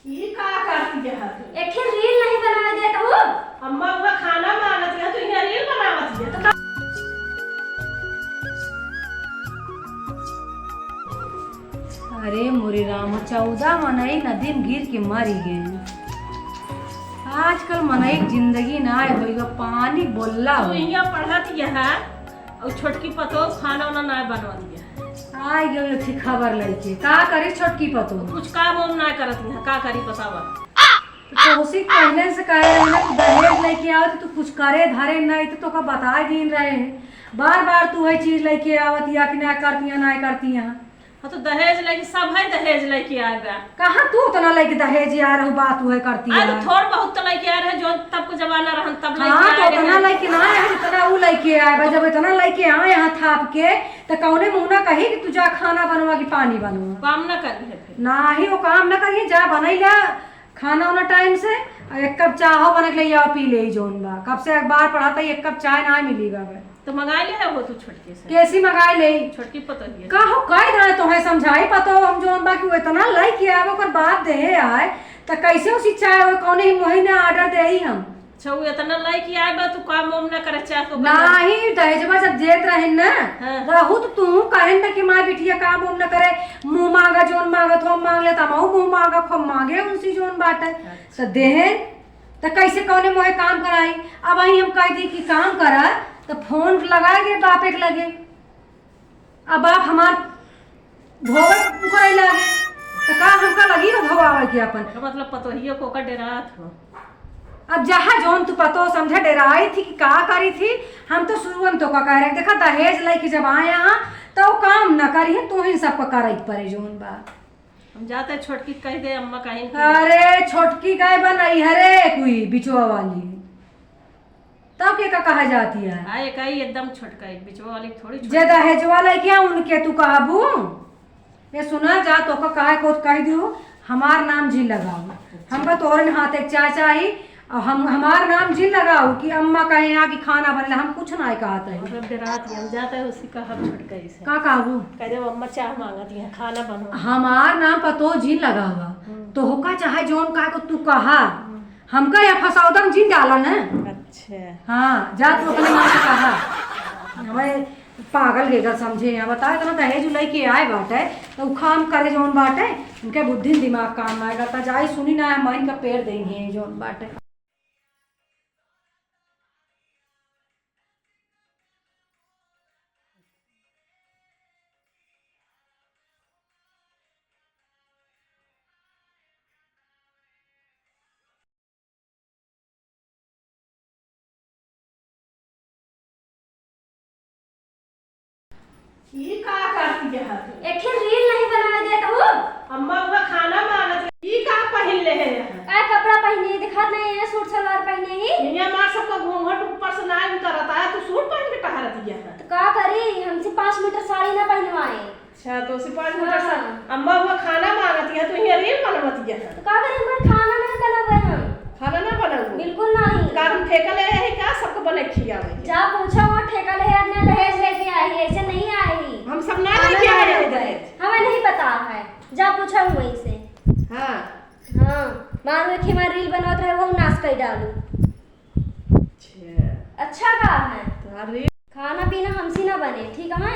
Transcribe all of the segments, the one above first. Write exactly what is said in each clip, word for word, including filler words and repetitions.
ई का करती है तू? एक ही reel नहीं बनावे देत हो। अम्मा, वो खाना मांगत है, तू यहाँ reel बनावत है। तो का अरे मोरे राम, चौदह मनई नदी में गिर के मरी गए। आजकल मनई के जिंदगी ना होइगा, पानी बोलला तू हो। यहाँ पढ़त यहाँ और छोटकी पतोह खाना वाना ना बनवत यहाँ। आइ गयो एक ठे खबर लइके। का करी छोटकी पतोह? कुछ काम वाम ना करत यहाँ, का करी बतावा? तो तोहसे पहले से कहे रहे ना कि दहेज लइके आओ तो तू कुछ करे धरे नहीं तो तोका बता दीन रहे। बार बार तू वही चीज लइके आवत या कि ना करती है, ना करती है। हाँ, तो दहेज लइके, सब है दहेज लइके आए बा। कहाँ तू उतना लइके दहेज आ रहू, बात तू है करती अरे, है। तो थोड़ बहुत तो लइके आ रहे, जो तब को जमाना रहन, तब लइके हाँ, आए तो उतना रहे। लइके ना आए, जितना ऊ लइके आए बा। जब इतना लइके आए यहाँ थाप के, तो कौने मुँह ना कही कि तू जा खाना बनवा कि पानी बनवा। काम ना करी है फिर। ना ही वो काम ना करिए, जा बनैला खाना वाना टाइम से, और एक कप चाहो बना के ले आओ, पी ले जौन बा। कब से अखबार पढ़ा था, एक कप चाय ना मिली बा बे। तो मंगाए ले हो तू छोटकी से? कैसी मंगाए ले? छोटकी पतोहिया। का हो, कह रहे तो है समझाई पतो हम जौन बा कि वो इतना लइके आवे, ओकर बाप देहे आए, त कैसे उसी चाय हो, कौने ही मोही ने order दे ही हम? अच्छा, वो इतना लइके आए बा, तू काम वाम ना करे चाह तो ना ही दहेजवा जब देत रहे ना, हाँ। रहू तो तू कहे ना कि माँ बिटिया काम वाम ना करे, मुँह मांगा जौन मांगत हो मांग ले, तमाऊ मुँह मांगा खूब मांगे उनसी जौन बाटे। अच्छा। तो देहे त कैसे कौने मोहे काम कराई? अब वही हम कह दी कि काम करा, त फोन लगा के बापे के लगे। अब बाप हमार धोवे करे लागे, त का हमका लगी हो धोवावे के अपन? तो मतलब पतोहिया को का डेरात हो? अब जहाँ जौन तू पतो समझे डेराई थी कि का करी थी, हम तो शुरू में तो का कह रहे, देखा दहेज लइके जब आए यहाँ, तो काम न करी है, तू ही सबका करे के पड़े जौन बा। हम जाते छोटकी कह दे, अम्मा कहीं की। अरे छोटकी गाय बनाई है रे कोई बिचवा वाली, तब के का कहा जाती है? हाँ, एक आई एकदम छोटका, एक बिचवा वाली थोड़ी छोटकी। जे दहेजवा लइके आ, उनके तू कहबू? ये सुना जा, तो का कहे को कह दियो, हमार नाम जी लगाओ। अच्छा। हमका तोहरे हाथ एक चाय चाही, और हम, हमार नाम जिन लगाऊ कि अम्मा कहे यहाँ कि खाना बनेला, हम कुछ ना कहत है। मतलब डेरात ही हम जाता है उसी का हम छोटका ही से। का कहबू? कह दे, "अम्मा चाह मांगत है, खाना बनवा।" हमार नाम पतो जिन लगावा। हम्म। तोहका चाहे जौन कहे को तू कहा। हम्म। हमका या फसावदम जिन डाला ना। अच्छा। हाँ, जा तू अपने मन से कहा। हमें पागल गेगल समझे यहाँ, बताओ, इतना दहेज लइके आए बाटे, तो उ काम करे जौन बाटे, इनके बुद्धि न दिमाग काम ना करता, जाई सुनी ना, माइन का पेड़ देंगे जौन बाटे। ई का करती है तू? एक ही reel नहीं बनावे देत हो। अम्मा, वो खाना मांगत है। ई का पहिन ले है यहाँ? का कपड़ा पहिने, दिखात नहीं है, सूट सलवार पहिने ही। इन्हें हमार सबका घूंघट ऊपर से ना उतरत है, तू सूट पहन के टहरत है। तो का करी, हमसे पाँच मीटर साड़ी ना पहनवाए। अच्छा, तो उसे पाँच मीटर सा-, हाँ। अम्मा, वो खाना मांगत है, तू यहाँ reel बनवत है। तो का करी, हमार खाना नहीं बनावे हम। खाना ना बनाऊ? बिल्कुल नहीं। का हम ठेका ले आए हैं क्या सबको बना के खियावे के? जा पूछो, वो ठेका ले आए, अपने दहेज लेके आई, ऐसे नहीं आई। हम सब ना खाना लेके ना आए हैं बनावे। दहेज। हमें नहीं पता है, जा पूछो वहीं से। हाँ। हाँ, मारो एक हमार reel बनवत रहे, वो नाश कर डालू। अच्छा। अच्छा का है? तोहार reel। खाना पीना हमसे ना बने, ठीक है?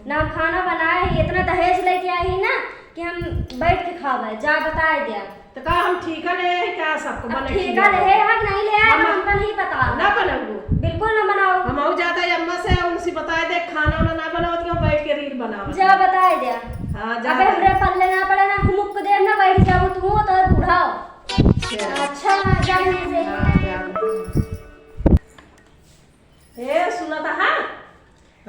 ना हम खाना बनाए ही, इतना दहेज लेके आई ही ना कि हम बैठ के खावे। जा बताए दिया। तो का हम ठेका ले है क्या सबको अब बने ठेका खियावे? ले है, हम नहीं ले आए, हम हमका नहीं पता। ना बनाऊ। बिल्कुल ना बनाओ। हम आऊ जाता है अम्मा से, उनसे बताए दे, खाना वाना ना बनाओ, तो बैठ के reel बनाओ। जा बताए दिया। हाँ, जा अबे दे। हमरे पल्ले ना पड़े ना, हुमुक दे ना, बैठ जाओ तू, तो बूढ़ा हो। अच्छा। अच्छा, जा यहीं से। हाँ, जा। ए, सुनत हा?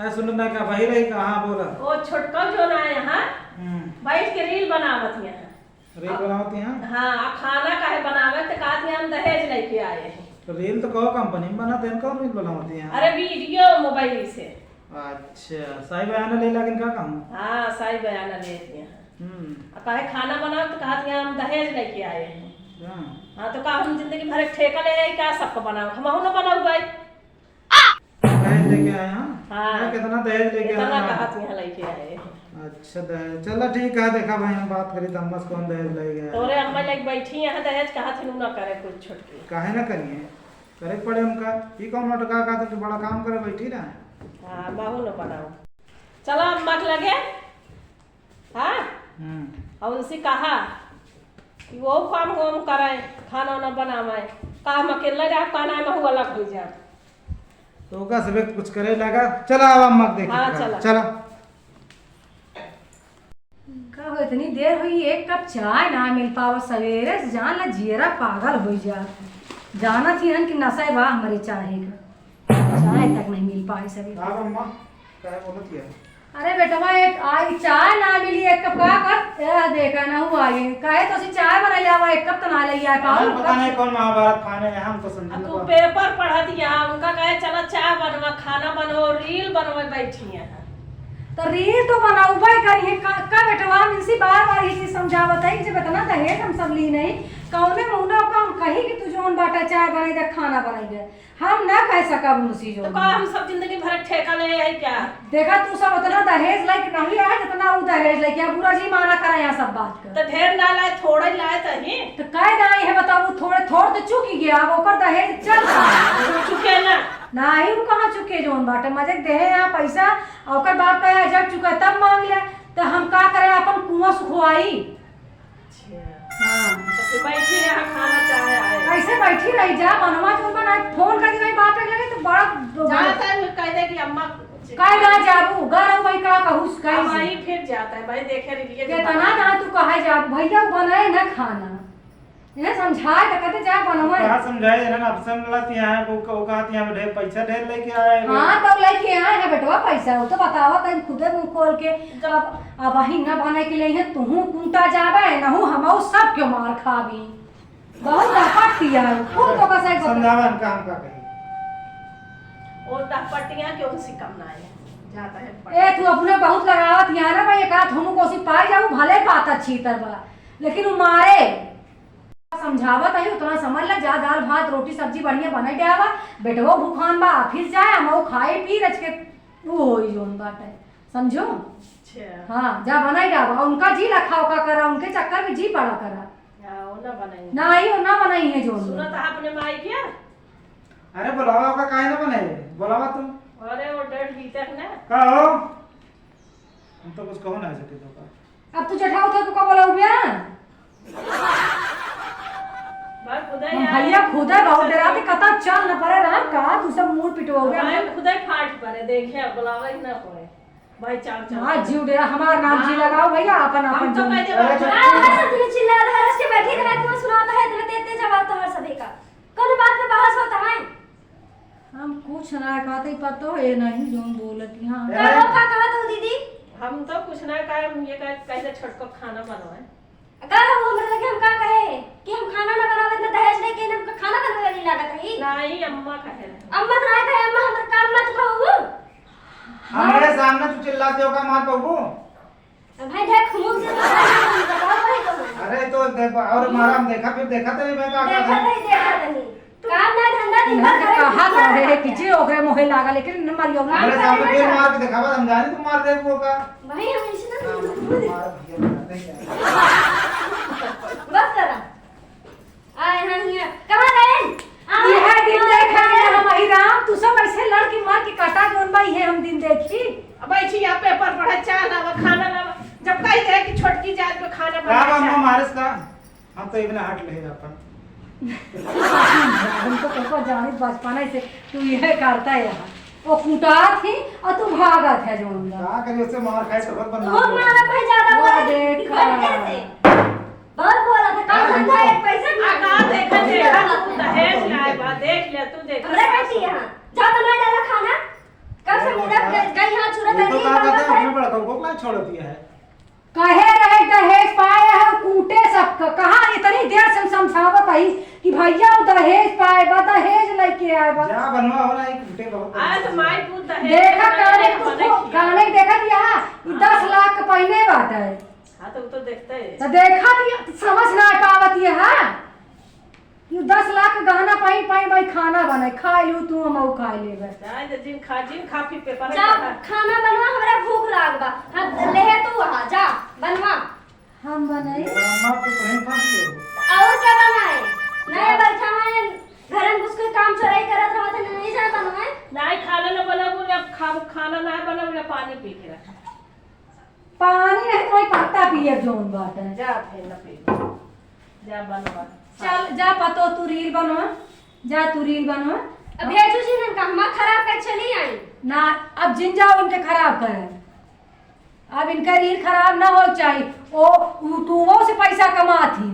ए, सुनत ना का, बहिर है कहाँ, बोला? ओ, छोटका जो ना है, हाँ? हम्म। बैठ के reel बनावत है। Reel बनावत है? हाँ, आ खाना काहे बनावे, तो कहत है, "हम दहेज लेके आए हैं।" तो reel तो कहो company में बनाते हैं, कौन reel बनावत है? अरे, video mobile से। अच्छा, सही बयाना ले, लेकिन का कहूँ? हाँ, सही बयाना ले दिया। हम्म। आ काहे खाना बनाओ तो कहत है, "हम दहेज लेके आए हैं।" हाँ। हाँ, तो का हम जिंदगी भर एक ठेका ले आई, का सबको बनाओ? हमहू ना बनाऊ भाई। दहेज लेके आए हैं? हाँ। हाँ, कितना दहेज लेके इतना आए हैं? कहा तू यहाँ लेके आए हैं। अच्छा, दहेज, चला ठीक है, देखा भाई, हम बात करी त अम्मा से कौन दहेज लइ गया। तोरे अम्मा लग बैठी यहाँ, दहेज कहा थी ना करे कुछ छोटकी। काहे ना करिए, करे के पड़े हमका। ई कौन नटका का तो बड़ा काम करे बैठी ना। हाँ, बहू न बनाओ। चला अम्मा के लगे। हाँ? हम्म। और उनसे कहा कि वो काम हम करे, खाना वाना बनावे। का हम अकेले रह पाना है, महू अलग हो जाए। तो ओका सबे कुछ करे लगा। चला अब अम्मा के देखे हाँ, के बा। चला। चला। का हो, इतनी देर हुई, एक कप चाय ना मिल पावा सवेरे से, जान ला जियरा पागल हो जात। जानत ही हन कि नशा बा हमरे चाय का, चाय तक नहीं मिल पाई सवेरे। का बा अम्मा, काहे बोलत हिया? अरे बेटवा, एक आई चाय ना मिली, एक कप का कर, ए, देखा ना हुआ ये, काहे तो सी चाय बनाई लावा, एक कप तो ना ले आए पाऊ। हम पता नहीं कौन महाभारत खाने हैं, हम तो समझे अब तू ना। पेपर पढ़त हिया, उनका कहे चला चाय बनवा, खाना बनवा, रील बनवे बैठी है। तो रील तो बनाउबे करी है, का, का बेटवा, हम इनसे बार बार ये चीज समझावत है कि जब इतना दहेज हम सब ली नहीं, कौने मुंडा का हम कही कि तू जौन बाटा चाय बनाई दे, खाना बनाई दे, हम ना कह सकब उनसे तो जौन। का हम सब जिंदगी भर ठेका ले है क्या? देखा तू सब उतना दहेज लेके नहीं आए जितना वो दहेज लेके आए, बुरा जी माना करे यहाँ सब बात कर। तो ढेर ना लाए, थोड़ा ही लाए तही। तो कह रहा है बताओ, थोड़े थोड़ तो चुकी गया, अब ओकर दहेज चल रहा है। चुके ना। नाही, उ कहाँ चुके जौन बाटे, मजे के देहे यहाँ पैसा, और ओकर बाप कहे, "जब चुका तब मांग ले," तो हम का करे, अपन कुआं सुखवाई। अच्छा। हाँ। तो फिर बैठी रहा, खाना चाहे आए। कैसे बैठी रही जा, मनवा जौन बना, फोन कर दी बाप के लगे तो बड़ा जाता है, फिर कह दे कि अम्मा कुछ कह ना जाबू, घर भाई का कहूस, अब कैसे? वही फिर जाता है, भाई देखे रहिए तो कितना बता। ना तू कहे जाबू, भैया उ बनाए ना खाना। इन्हें समझाए तो कहते जा बनवे। कहाँ समझाए, इन्हें अब समझ लाती हैं, वो, वो कहती हैं, ढेर पैसा ढेर लेके आए हैं। हाँ, तो लेके आए हैं बेटवा पैसा, वो तो बतावा तनी खुदे मुंह खोल के। जब अब, अब वही ना बने के लिए है, तुहू कुंटा जाबे, नहू हमहू सब क्यों मार खाबी। बहुत डपट दिया है, खूब तो बस एक समझावा इनका, हम का कही। और डपटिया क्यों सी कम ना है, जाता है पढ़। ए, तू अपने बहुत लगावत यहाँ ना भाई, एक आध हमू कोसी पाई जाऊ, भले पाता छीतर बा, लेकिन वो मारे। समझावत है, उतना समझ ले, जा दाल भात रोटी सब्जी बढ़िया बनाई दे आवा, बेटवो भूखान बा, ऑफिस जाए, हम वो खाए पी रच के वो होई जौन बाटे, समझो? अच्छा। हाँ, जा बनाई दे आवा, उनका जी लखा ओका करा, उनके चक्कर में जी पड़ा करा। हाँ, वो ना बनाई। ना आई, वो ना बनाई है जौन। सुनत है अपने माई के? अरे बुलावा ओका, काहे ना बनाई? बुलावा तू। अरे वो डेढ़ बीतक ना। का हो? हम तो कुछ कहो ना सके तो का। अब तू जेठाऊ थे, तू का बोला उबिया? भाई खुदा हम यार। भैया खुदा बहुत डराते, कता चल न पड़े राम का, तू सब मुंह पिटवाओगे भाई। खुदा फाट पड़े, देखे अब बुलावा ही ना पड़े। भाई चाव चाव। हाँ, जीव डेरा, हमार नाम जी हाँ। लगाओ भैया, अपन, हम अपन तो जो कहते अरे बात हाँ, हर सब दिन चिल्ला रहा है, हर के बैठे रहा, तुम्हें सुनाता है, इतने तेज तेज आवाज तो हर सभी का। कौन बात पे बहस होता है? हम कुछ ना कहते, पतो है नहीं जौन बोलत यहाँ। ए! का हो, का कहत हो दीदी? हम तो कुछ ना कहे, हम ये कहे, कैसे छोटको खाना बनावे। का हो, हमरा लगे हम का कहे कि हम खाना ना बनावे, इतना दहेज लेके हम खाना बनवे वाली लागत रही? नहीं, अम्मा कहे रहे। अम्मा तो ना कहे, अम्मा हमर काम मत कहू। हमरे सामने तू चिल्लाते हो का मार पबू? भाई देख, मुंह से तो बताओ भाई तुम। अरे तो देख, और मारा हम देखा, फिर देखा तो नहीं मैं का देखा करता हूँ। नहीं, देखा नहीं। काम ना धंधा दिन भर इन्हन के घर में कहा घुसा रहे रहता कि है। जे ओकरे मोहे लागा, लेकिन न मारियो ना। अरे सामने फिर मार के दिखावा, हम जाने तू मार दे वो का। भाई हम इसे ना हाँ, मार भैया, मार दे यार। बस करा। आए हैं हियां। कहाँ गए? आ, ये है दिन आ, देख आ, रहे हैं हम, अहि राम, तू सब ऐसे लड़ के मार के काटा जौन बा, ये हम दिन देखी। अब बैठी यहाँ पेपर पढ़े, चाय लावा, खाना लावा। जब कही रहे कि छोटकी जात में खाना का बना बा, चाय। मारिस का? हम तो इबने हट ले अपन। हम तो तुमको जानी बचपन से, तू ये करता है यहाँ। वो कुटात ही और तू भागत है जौन बा। का करी, उससे मार खाए तो बहुत तू बदनाम हो। मारा भाई ज्यादा वो बोला, देखा। दिखा कैसे? बहुत बोला था, काम धंधा एक पैसा नहीं आ, का देखा, देखा, तू दहेज लाए बा, देख ले, तू देखा। हमरे बेटी यहाँ, जा बना डाला खाना। कब से मेरा गई यहाँ चूरा वो तो करके का कहते हैं, अपने बड़ा को कोकला छोड़ दिया है। कहे रहे दहेज पाए है, कूटे सबका। कहाँ इतनी देर से हम समझावत हई कि भैया वो दहेज पाए बा, दहेज लेके आए बा। जा बनवा हो ना, एक कूटे बहुत। आज माई पूत दहेज देखा, काने तू खो-, काने देखा दिया, ई दस लाख के पहिने बात है। हाँ, तो उ तो देखते हैं। तो देखा दिया, समझ ना पावत ये, हाँ? यू दस लाख के गहना पाई, पाई, भाई, खाना बनाए, खा लू तू, हम खाए लेबे। जाए दे, जिन खा, जिन खा, फिर पेपर जा, में खा। खाना बनवा, हमरा भूख लाग बा। हाँ, लेहे तू कहा जा, बनवा। हम बनाई। अम्मा तो कहीं फंस गई हो। और क्या बनाए? नहीं बैठा है, घर में घुस के काम चोराई करत रहा था, नहीं जा बनवाए। नहीं, खाना ना बनाबू, ना खा-, खाना ना बनाबू, ना पानी पी के रखा। पानी नहीं तो वही पत्ता पिए जोन बाटे। जा फिर ना पी। जा बनवा। चल, जा पतो तू रील बनवा। जा तू रील बनवा। अब भेजू जी ने कहमा खराब कर चली आई। ना, अब जिन जाओ उनके खराब करे। अब इनका रील खराब ना हो चाही। ओ, YouTubeओ से पैसा कमात ही।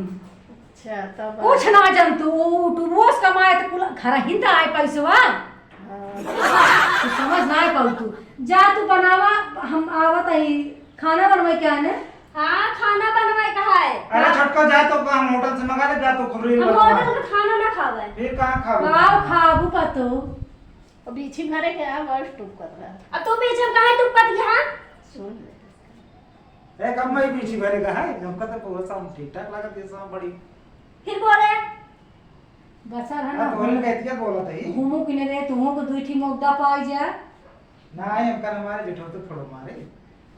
अच्छा, तब कुछ ना जानतू, ओ YouTubeओ से कमाए तो कुल घर ही त आए पैसवा। हाँ। तू समझ ना पाऊ तू। जा तू बनावा, हम आवत ही खाना बनवाई क्या ने? हाँ, खाना बनवाई कहा है। अरे छोटका, जा तो हम होटल से मंगा ले, जा तो खूब रील हम बनवा। होटल का खाना ना खावे। फिर कहाँ खावे? खाओ, खाबू पतो। अब बीछी भरे के आ, बस टुप कर रहा। अब तू बीच में काहे टुप कर दिया? सुन ले। ए, कब मैं बीछी भरे का है? हमका तो पूरा साउंड ठीक ठाक लागत है, साउंड बड़ी। फिर बोले। बसर है ना, हाँ, तोहरे कहतिया बोलत है। घूमू कि नहीं रे, तुहू को दुई ठी मौका पाई जा। ना, हमका ना मारे, जेठौते फोड़ो मारे।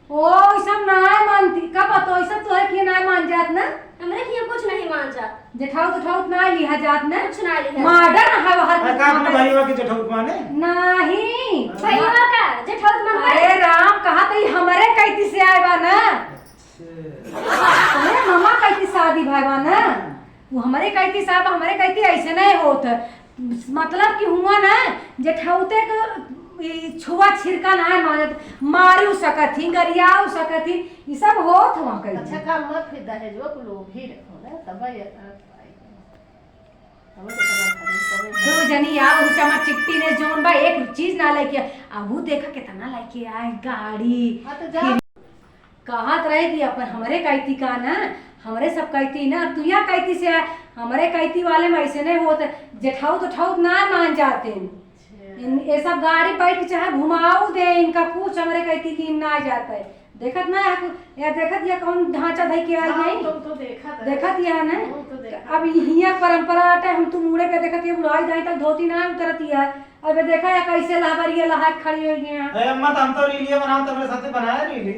ओ, ई सब नाय मानती। का पतो, ई सब तोहरे किया नाय मान जात ना? हमरे किया कुछ नहीं मान जात। जेठाउत उठाउत नाय लिहा जात ना? कुछ नाय लिहा जात। मॉडर्न हव हर अरे, का अपने मॉडर्न। भईवा के जेठाउत माने? नाही। भईवा का जेठाउत मन अरे राम, कहा त ई हमरे कैती से आए बा ना? अच्छा। तोहरे मामा कैती शादी भय बा ना? वो हमरे कैती साहब, हमरे कैती ऐसे नहीं होत। मतलब कि हुआ ना, जेठौते के ई छुआ छिरका ना मानत, मारू सकत ही, गरियाऊ सकत ही, ई सब होत हुआ कैती। अच्छा, का मत फिर दहेजवा को लोग ही रखो ना, तब ये हमें तो समझ आ गई, समझ आ गई। दो जनी आओ, उ चमर चिट्टी ने जोन बा, एक चीज ना लेके, अब वो देखा कितना लेके आए, गाड़ी, हाँ, तो जा। फिर कहत रहे कि अपन हमरे कैती का ना, हमरे सब कैती ना, अब तू यहाँ कैती से आए, हमरे कैती वाले में ऐसे नहीं होत, जेठाउत उठाउत ना मान जाते। अच्छा। इन, ये सब गाड़ी बैठ के चाहे घुमाऊ दे, इनका कुछ हमरे कैती लीन ना जाते। देखत ना है, या देखत या कौन ढांचा धई के आई हाँ, है? तो, तो देखत है। देखत या ना? वो तो देखत अब है। हियाँ परंपरा आटे, हम तू मुड़े पे देखत ये बुढ़ाई दाई तक धोती ना उतरत या। अब देखा या कैसे लहबरिया लहा के खड़ी हो गया। ए अम्मा, तो हम तो रीलिया बनाओ, तो हमरे साथे बनाया रीली।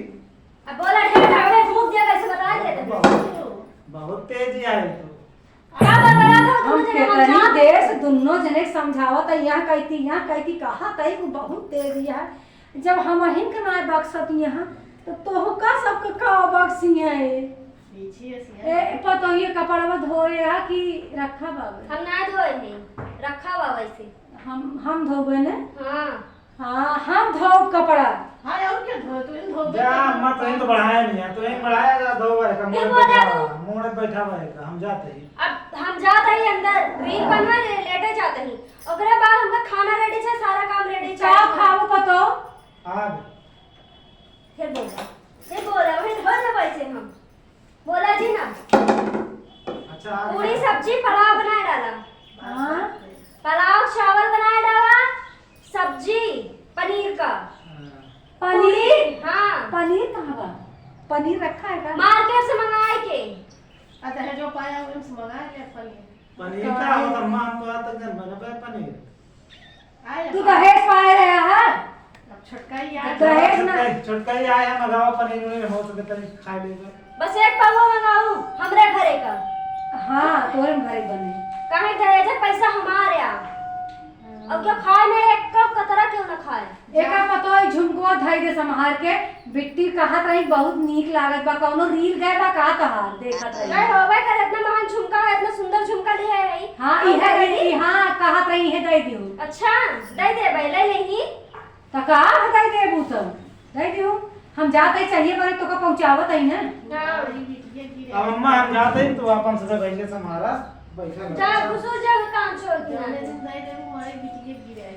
अब बोला ढेर ढाबे फूंक दिया, कैसे बता देते हैं? बहुत, बहुत तेज ही आए तू। का बड़बड़ात हो हम दोनों जने? हम कितनी जान देर से दोनों जने समझावत है, यहाँ कैती, यहाँ कैती, कहा तई को बहुत तेज है। जब हम अहिन के नाय बक्सत यहाँ, तो तोहू का सबके का बक्सी है? ए, पतोहिए कपड़वा धोए आ कि रखा बाबे? हम ना धोए हैं, रखा बा वैसे। हम, हम धोबे ने? हाँ। हाँ, हम धोब कपड़ा। हाँ, और क्या धोए? तू ही धोबे जा, कपड़ा। अम्मा, तू ही तो बढ़ाया नहीं है, तू ही बढ़ाया जा, धोबे का, ये मुड़े बोला बैठा तू। हुआ, मुड़े बैठा हुआ है, हम जाते हैं। अब हम जाते ही अंदर, रील बनवा ले, लेटे जाते ही। ओकरे बाद हमका खाना रेडी छे, सारा काम रेडी छे। का खाबू पतो? आग। फिर बोला, फिर बोला, वही धो देबै से हम। बोला जी ना। अच्छा, आ पूरी गया। सब्जी पुलाव बनाए डाला। हाँ। पुलाव चावल बनाए डाला, सब्जी पनीर का। हाँ। पनीर? पूरी, हाँ। पनीर कहाँ बा? पनीर रखा है का? मार्केट से मंगाए के। अच्छा, है जो पाया हुआ से मंगा लिया पनीर। पनीर का हो, अम्मा, हम तो आज तक घर में ना पाया पनीर। आए तू ना। दहेज पाए रहे हा? अब छोटका ही आए। दहेज ना। छोटका ही, छोटका ही आए, हम लगाओ पनीर उनीर हो सके तनी खा लेगा। बस एक पौवा मंगाऊ, हमरे घरे का। हाँ, तोरे घरे बने। काहे दहेज पैसा हमारे आ। हाँ। अब क्यों खाए ना, एक कतरा क्यों ना खाए? एका पतो है झुमकुआ धई दे संभार के, बिट्टी कहत रही बहुत नीक लागत बा, कौनो रील गए बा का तोहार, देखत रही। नहीं होबे करे, इतना महान झुमका है, इतना सुंदर झुमका लिया है। हाँ, और इहे, क्या ई, करी? ई, हाँ, कहत रही, इहे दे दियो। अच्छा, दे दे भाई, ले लेही। त का दे देबू त? दे दियो। हम जात ही चाहिए बारे तो का पहुँचावत ही ना। हाँ। अब अम्मा हम जाते ही तो अपन से भैया से हमारा बैठा जा, रहो। घुसो जा, काम छोड़ के। जाने तुम दे देबू, हमारी बिटिया गिरे है,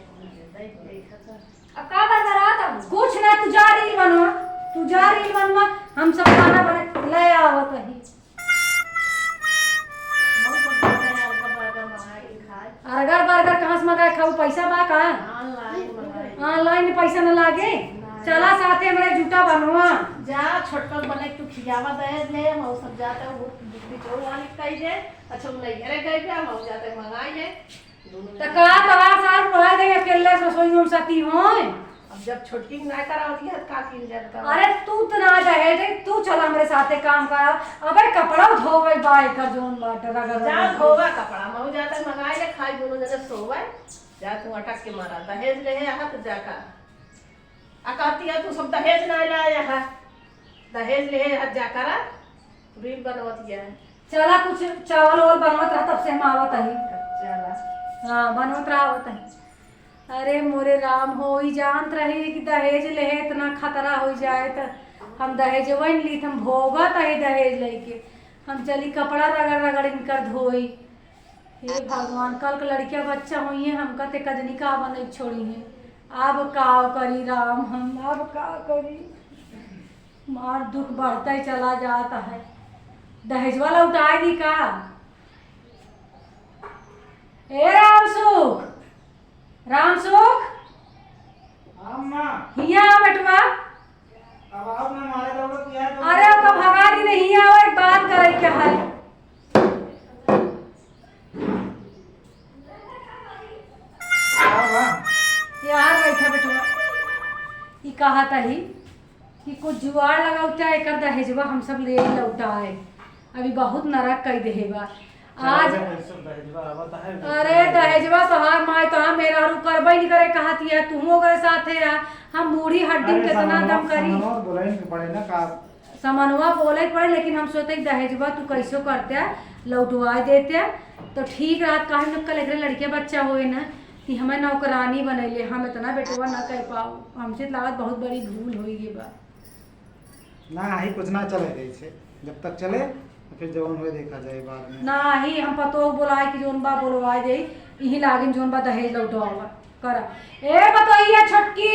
दे दे, खत्म। अब का बरबरात हूँ? कुछ ना, तू जा रील बनवा, तू जा रील बनवा, हम सब खाना बना ले आवत ही। बहुत बढ़िया है, अर्गर बर्गर मंगा के खाए। अर्गर बर्गर कहाँ से मंगा के खाऊ? पैसा बा का? Online मंगाए। Online में पैसा न लागे। नहीं। चला साथे हमरे जूता बनवा। जा छोटका बने तू खियावा दहेज ले, हम सब जाता है वो बिचोर वाली कही दे। अच्छा, हम नहीं घरे गए थे, हम जाते मंगाई ले। त का तोहार सार बुढ़ा गए, अकेले रसोई में सती होए? अब जब छोटकी के ना करावत है, तो का कीन जात का? अरे, तू तो ना दहेज, तू चला हमरे साथे काम करा। अबे, कपड़ा धोवे बा एकर जोन बाटे, रगड़, जा रगड़। धोवा कपड़ा, महू जाता मंगाई ले, खाई दोनों जने सोवे। जा तू अटक के मरा, दहेज ले है, हाथ जाका। आ कहती है, "तू सब दहेज ना लाया है, दहेज ले है, हाथ जाका रा।" रील बनवत है। चला, कुछ चावल वावल बनवत रहा, तब से हम आवत हई। चला। हाँ, बनवत रहा, आवत हई। अरे मोरे राम हो, ई जानत रही कि दहेज लेहे इतना खतरा होइ जाए, त हम दहेजवा न लीत, हम भोगत हई दहेज लइके। हम चली कपड़ा रगड़ रगड़ इनकर धोई। हे भगवान, कल के लड़किया बच्चा होइहें, हमका ते कजनी का बनई छोड़िहें। अब का करी राम, हम अब का करी? मार दुख बढ़ते चला जात है। दहेजवा लौटाए दी का? ए रामसुख, रामसुख, हाँ, माँ। हियाँ आ बेटवा। अब आओ ना, मारे दौड़त किया है तो अरे, ओका भगा दी नहीं, हियाँ आओ, एक बात करे के है। आओ, हाँ। यार, बैठा बेटवा। ई कहा तही कि कुछ जुआड़ लगावते, एकर दहेजवा हम सब ले लौटाए। अभी बहुत नरक कई देहे बा। चला आज जा, पैसा दहेजवा आवत है। अरे, दहेजवा तोहार माई, तोहार मेहरारू करबे नहीं करे, कहत है, तू ओकरे साथे है। हम बूढ़ी हड्डी में अरे, कितना समनवा, दम करी। समनवा बोले के पड़े ना का? समनवा बोले के पड़े, लेकिन हम सोचते कि दहेजवा तू कैसो करते, लौटवा देते, तो ठीक रहत। काहे न कल एकरे लड़के बच्चा होए ना, कि हमें नौकरानी बनैले, हम इतना बेटवा ना कह पाओ। हमसे लागत बहुत बड़ी भूल होई गई बा। नाही, कुछ ना चले रही छे। जब तक चले, तो फिर जवन होए देखा जाए बाद में। नाही, हम पतोह बोलाए कि जोन बा बोलवाए दे, इही लागिन जोन बा दहेज लौटवावा करा। ए पतोहिया छोटकी,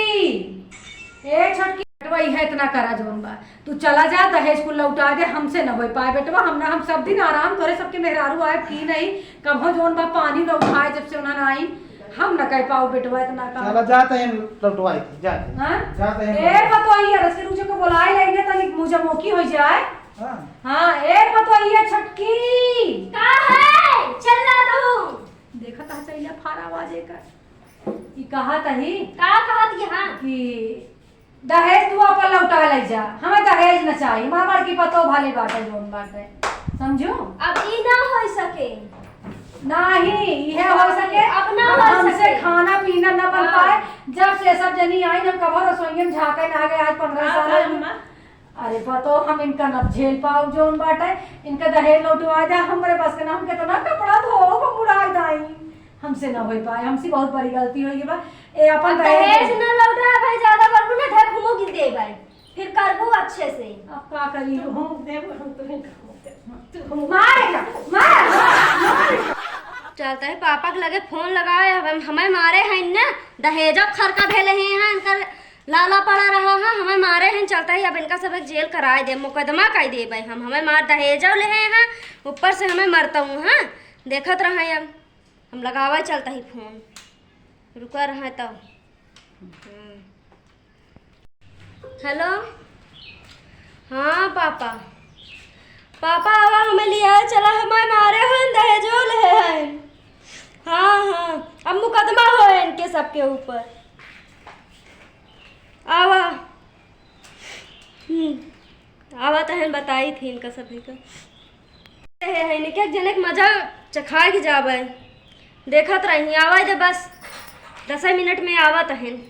ए छोटकी, बेटवा इहे इतना करा जोन बा, तू चला जा, दहेज कुल लौटा दे, हमसे न होए पाए बेटवा, हम ना, हम सब दिन आराम करे, सबके मेहरारू आए की नहीं, कभो जोन बा पानी न उठाए, जब से उन्हन आई, हम न कह पाओ बेटवा इतना काम। चला जाते हैं, लौटवाई थी, जाते हैं। हाँ? जाते हैं। ए, पतोहिया, रस के रूचो को बुलाए लेंगे, तनिक मुझे मोकी हो जाए। हाँ। हाँ, ए, पतोहिया छोटकी। का है? चल रहा हूँ। देखा था, चैला फारा आवाज एकर। ई कहा तही का कहत यहाँ? कि दहेज तू अपन लौटा ले जा, हमें दहेज न चाही। हमार बड़की पतोह भले बाटे, जोन बाटे, समझू? अब ई ना हो सके। नाही, इहे हो सके। अब ना हो हमसे सके। खाना पीना न बन हाँ। पाए। जब से सब जनी आई, हम कभो रसोइया में झांके ना गए, आज पन्द्रह हाँ, साल हाँ, हो गए। अरे पतोह, हम इनका न झेल पाओ, जोन बाटे, इनका दहेज लौटवा दे, हमरे बस के ना, हम कितना कपड़ा धोब, हम उड़ाई दाई। हमसे ना हो पाए, हमसे बहुत बड़ी गलती हो गई बा। ए, अपन अब दहेज दहेज न लौटा भाई, ज्यादा बोलबू ना, ढेर घूमो गिर दे भाई, फिर करबू अच्छे से। अब का करी हो? देबो हम तो नहीं करबो। तू घूमो। मार, मार, मार। चलता है पापा के लगे फोन लगाए, अब हम, हमें मारे हैं ना, दहेजो खरका भेले हैं यहाँ, इनकर लाला पड़ा रहा है, हमें मारे हैं, चलता है अब इनका सब एक जेल कराए दे, मुकदमा कर दे भाई हम, हमें मार दहेजो ले हैं, ऊपर से हमें मरता हूँ, हाँ, देखत रहे अब। हम लगावा चलता ही फोन, रुका रहा तब। हम्म। हेलो, हाँ पापा, पापा आवा हमें लिया चला, हमें मारे हैं, दहेजो ले हैं। हाँ, हाँ, अब मुकदमा हो इनके सबके ऊपर। आवा। हम्म। आवत हन, बताई थी इनका सभी का। हे, हे, इनके एक जने के मजा चखा के जावे। देखत रही, आवे दे बस, दसे मिनट में आवत हन।